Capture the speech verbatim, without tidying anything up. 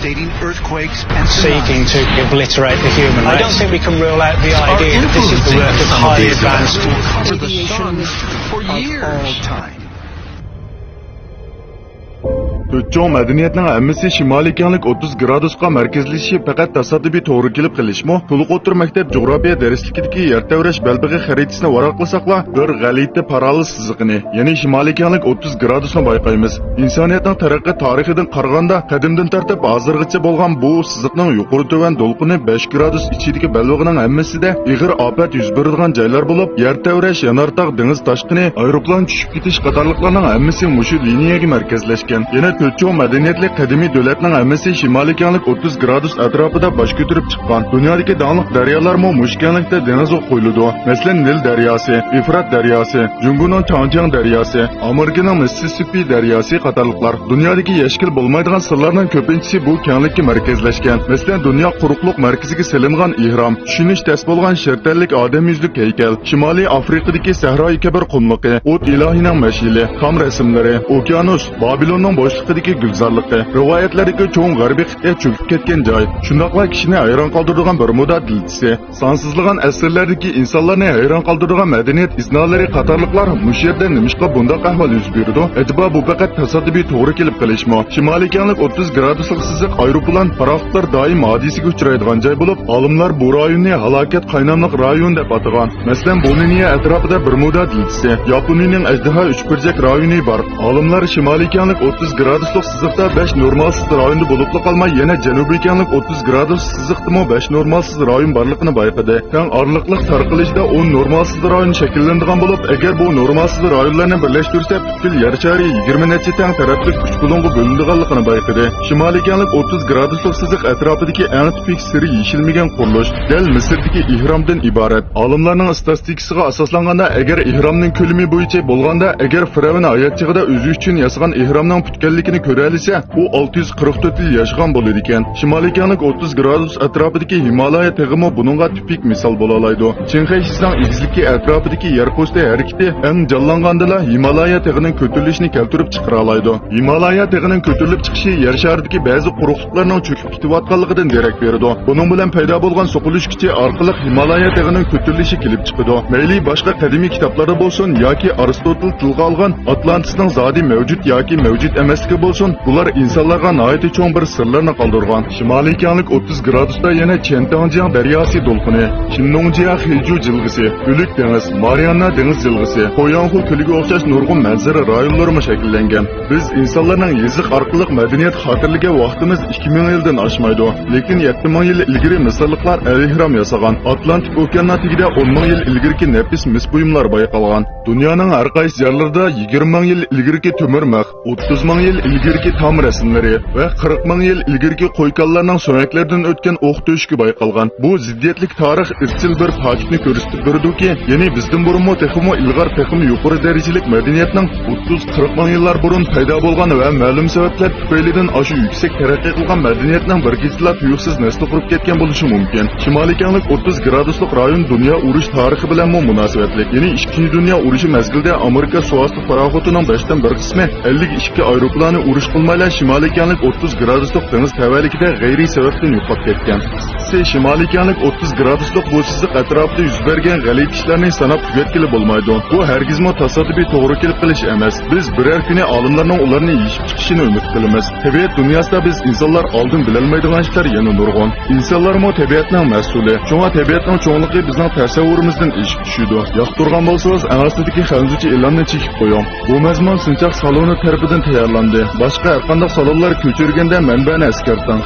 Devastating earthquakes and tsunamis. Seeking to obliterate the human race. I don't think we can rule out the idea that this is the work of highly advanced. Over the sun for years. تۆت چوڭ مەدەنىيەتنىڭ ھەممىسى شىمالىي كەڭلىك ئوتتۇز گرادۇسقا مەركەزلىشىشى پەقەت تاسادىپىي توغرا كېلىپ قېلىشمۇ؟ تولۇق ئوتتۇرا مەكتەپ جۇغراپىيە دەرسلىكىدىكى يەر تەۋرەش بەلبېغى خەرىتىسىنى ۋاراقلىساقلا، بىر غەلىتە پاراللېل سىزىقىنى، يەنى شىمالىي كەڭلىك ئوتتۇز گرادۇسنى بايقايمىز. ئىنسانىيەتنىڭ تەرەققىي تارىخىدىن قارىغاندا، قەدىمدىن تارتىپ ھازىرغىچە بولغان بۇ سىزىقنىڭ يۇقىرى تۆۋەن دولقۇنى بەش گرادۇس ئىچىدىكى بەلبېغىنىڭ ھەممىسىدە ئېغىر ئاپەت يۈز بېرىدىغان جايلار بولۇپ، يەر تەۋرەش، يانارتاغ، دېڭىز تاشقىنى، ئايروپىلان چۈشۈپ كېتىش قاتارلىقلارنىڭ ھەممىسى مۇشۇ لىنىيەگە مەركەزلەشكەن. يەنە تۆت چوڭ مەدەنىيەتلىك قەدىمىي دۆلەتنىڭ ھەممىسى شىمالىي كەڭلىك ئوتتۇز گرادۇس ئەتراپىدا باش كۆتۈرۈپ چىققان. دۇنيادىكى داڭلىق دەريالارمۇ مۇشۇ كەڭلىكتە دېڭىزغا قۇيۇلىدۇ. مەسىلەن، نىل دەرياسى، ئېفرات دەرياسى، جۇڭگونىڭ چاڭجياڭ دەرياسى، ئامېرىكىنىڭ مىسسىسىپى دەرياسى قاتارلىقلار. دۇنيادىكى يەشكىل بولمايدىغان سىرلارنىڭ كۆپىنچىسى بۇ كەڭلىككە مەركەزلەشكەن. مەسىلەن، دۇنيا قۇرۇقلۇق مەركىزىگە سېلىنغان ئېھرام، چۈشىنىش تەس بولغان شىر تەنلىك ئادەم يۈزلۈك ھەيكەل، شىمالىي ئافرىقىدىكى سەھرايى كەبىر قۇملۇقى، ئوت ئىلاھىنىڭ مەشئىلى، تام رەسىملىرى، ئوكيانۇس، بابىلوننىڭ بوشلۇقىدىكى گۈلزارلىقى، رىۋايەتلەردىكى چوڭ غەربىي قىتئە چۆكۈپ كەتكەن جاي، شۇنداقلا كىشىنى ھەيران قالدۇرىدىغان بېرمۇدا دېلتىسى، سانسىزلىغان ئەسىرلەردىكى ئىنسانلارنى ھەيران قالدۇرىدىغان مەدەنىيەت ئىزنالىرى قاتارلىقلار مۇشۇ يەردە نېمىشقا بۇنداق ئەھۋال يۈز بېرىدۇ؟ ئەجەبا بۇ پەقەت تاسادىپىي توغرا كېلىپ قېلىشمۇ؟ شىمالىي كەڭلىك ئوتتۇز گرادۇسلۇق سىزىق ئايروپىلان، پاراخوتلار دائىم ھادىسىگە ئۇچرايدىغان جاي بولۇپ، ئالىملار بۇ رايوننى ھالاكەت قايناملىق رايون دەپ ئاتىغان. مەسىلەن، بونېنىيە ئەتراپىدا بېرمۇدا دېلتىسى، ياپونىيىنىڭ ئەجدىھا ئۈچبۇرجەك رايونى بار. ئالىملار شىمالىي كەڭلىك ئوتتۇز گرادۇسلۇق سىزىقتا بەش نورمالسىز رايوندا بولۇپلا قالماي، يەنە جەنۇبىي كەڭلىك ئوتتۇز گرادۇس سىزىقتىمۇ بەش نورمالسىز رايون بارلىقىنى بايقىدى. تەڭ ئارىلىقلىق تارقىلىشىدا ئون نورمالسىز رايون شەكىللىنىدىغان بولۇپ، ئەگەر بۇ نورمالسىز رايونلارنى بىرلەشتۈرسە، پۈتكۈل يەر شارى يىگىرمە نەچچە تەڭ تەرەپلىك ئۈچ بۇلۇڭغا بۆلۈنىدىغانلىقىنى بايقىدى. شىمالىي كەڭلىك ئوتتۇز گرادۇسلۇق سىزىق ئەتراپىدىكى ئەڭ تىپىك سىرى يېشىلمىگەن قۇرۇلۇش دەل مىسىردىكى ئېھرامدىن ئىبارەت. ئالىملارنىڭ ئىستاتىستىكىسىغا ئاساسلانغاندا، ئەگەر ئېھرامنىڭ كۆلىمى بويىچە بولغاندا، ئەگەر فىرئەۋن ھايات چېغىدا ئۆزى ئۈچۈن ياسىغان ئېھرامنىڭ پۈتكەنلىكىنى كۆرەلىسە، ئۇ ئالتە يۈز قىرىق تۆت يىل ياشىغان بولىدىكەن. شىمالىي كەڭلىك ئوتتۇز گرادۇس ئەتراپىدىكى ھىمالايا تېغىمۇ بۇنىڭغا تىپىك مىسال بولالايدۇ. چىڭخەي شىساڭ ئېگىزلىكى ئەتراپىدىكى يەر پوستى ھەرىكىتى ئەڭ جانلانغاندىلا ھىمالايا تېغىنىڭ كۆتۈرۈلۈشىنى كەلتۈرۈپ چىقىرالايدۇ. ھىمالايا تېغىنىڭ كۆتۈرۈلۈپ چىقىشى يەر شارىدىكى بەزى قۇرۇقلۇقلارنىڭ چۆكۈپ كېتىۋاتقانلىقىدىن دېرەك بېرىدۇ. بۇنىڭ بىلەن پەيدا بولغان سوقۇلۇش كۈچى ئارقىلىق ھىمالايا تېغىنىڭ كۆتۈرۈلۈشى كېلىپ چىقىدۇ. مەيلى باشقا قەدىمىي كىتابلاردا بولسۇن ياكى ئارستوتېل تىلغا ئالغان ئاتلانتىسنىڭ زادى مەۋجۇت ياكى مەۋجۇت ئەمەسلىكى بولسۇن، بۇلار ئىنسانلارغا ناھايىتى چوڭ بىر سىرلارنى قالدۇرغان. شىمالىي كەڭلىك ئوتتۇز گرادۇستا يەنە چيەنتاڭجياڭ دەرياسى دولقۇنى، شىننۇڭجيا خېجۇ جىلغىسى، ئۆلۈك دېڭىز، مارىياننا دېڭىز جىلغىسى، پوياڭخۇ كۆلىگە ئوخشاش نۇرغۇن مەنزىرە رايونلىرىمۇ شەكىللەنگەن. بىز ئىنسانلارنىڭ يېزىق ئارقىلىق مەدەنىيەت خاتىرىلىگەن ۋاقتىمىز ئىككى مىڭ يىلدىن ئاشمايدۇ. لېكىن يەتتە مىڭ يىل ئىلگىرى مىسىرلىقلار ئەلئېھرام ياسىغان. ئاتلانتىك ئوكياننىڭ تېگىدە ئون مىڭ يىل ئىلگىرىكى نەپىس مىس بۇيۇملار بايقالغان. دۇنيانىڭ ھەر قايسى يەرلىرىدە يىگىرمە مىڭ يىل ئىلگىرىكى تۆمۈر مىخ، ئوتتۇز مىڭ يىل ئىلگىرىكى تام رەسىملىرى ۋە قىرىق مىڭ يىل ئىلگىرىكى قوي كالىلارنىڭ سۆڭەكلىرىدىن ئۆتكەن ئوق تۆشۈكى بايقالغان. بۇ زىددىيەتلىك تارىخ ئىزچىل بىر پاكىتنى كۆرسىتىپ بېرىدۇكى، يەنى بىزدىن بۇرۇنمۇ تېخىمۇ ئىلغار، تېخىمۇ يۇقىرى دەرىجىلىك مەدەنىيەتنىڭ ئوتتۇز، قىرىق مىڭ يىللار بۇرۇن پەيدا بولغان ۋە مەلۇم سەۋەبلەر تۈپەيلىدىن ئاشۇ يۈكسەك تەرەققىي قىلغان مەدەنىيەتنىڭ بىر كېچىدىلا تۇيۇقسىز نەسلى قۇرۇپ كەتكەن بولۇشى مۇمكىن. شىمالىي كەڭلىك ئوتتۇز گرادۇسلۇق رايون دۇنيا ئۇرۇش تارىخى بىلەنمۇ مۇناسىۋەتلىك. يەنى ئىككىنچى دۇنيا ئۇرۇشى مەزگىلىدە ئامېرىكا سۇ ئاستى پاراخوتىنىڭ بەشتىن بىر قىسمى، ئەللىك ئىككى ئايروپىلانى ئۇرۇش قىلمايلا شىمالىي كەڭلىك ئوتتۇز گرادۇسلۇق دېڭىز تەۋەلىكىدە غەيرىي سەۋەبتىن يوقاپ كەتكەن. شىمالىي كەڭلىك ئوتتۇز گرادۇسلۇق بۇ سىزىق ئەتراپىدا يۈز بەرگەن غەلىتە ئىشلارنى ساناپ تۈگەتكىلى بولمايدۇ. بۇ ھەرگىزمۇ تاسادىپىي توغرا كېلىپ قېلىش ئەمەس. بىز بىرەر كۈنى ئالىملارنىڭ ئۇلارنى يېشىپ چىقىشىنى ئۈمىد قىلىمىز. تەبىئەت دۇنياسىدا بىز ئىنسانلار ئالدىن بىلەلمەيدىغان ئىشلار يەنە نۇرغۇن. ئىنسانلارمۇ تەبىئەتنىڭ مەھسۇلى. شۇڭا تەبىئەتنىڭ چوڭلۇقى بىزنىڭ تەسەۋۋۇرىمىزدىن ئېشىپ چۈشىدۇ. ياقتۇرغان بولسىڭىز، ئەڭ ئاستىدىكى خەنزۇچە ئېلاننى چېكىپ قويۇڭ. بۇ مەزمۇن سىنچاق سالونى تەرىپىدىن تەييارلاندى. باشقا ھەرقانداق سالونلار كۆچۈرگەندە مەنبەنى ئەسكەرتىڭ.